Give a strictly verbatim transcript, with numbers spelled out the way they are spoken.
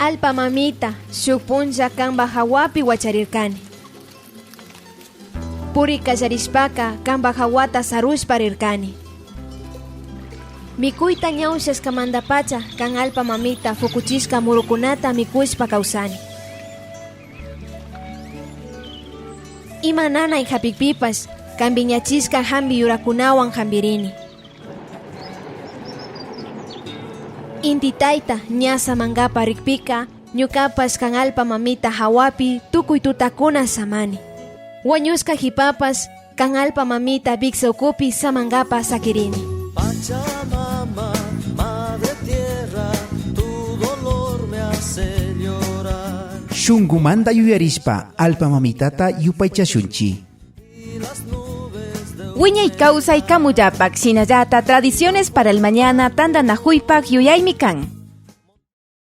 Allpa mamita, shuk punlla kanpa hawapi wacharirkani. Puri kallarishpaka kanpa hawata sarushpa rirkani. Mikuyta ña ushashkamantapacha kan allpa mamita pukuchishka murukunata mikushpa kawsani. Ima nanay hapikpipash kan wiñachishka hampi yurakunawan hampirini. Inti tayta ña samankapa rikpika, ñukapash kan allpa mamita hawapi tukuy tutakuna samani. Wañushka hipapash kan allpa mamita wiksa ukupi samankapa sakirini. Pachamama, madre tierra, tu dolor me hace llorar. Shunkumanta yuyarishpa allpa mamitata yupaychashunchi. Wiñay kawsay kamullapak, shinallata tradiciones para el mañana tantanakuypak yuyaymi kan.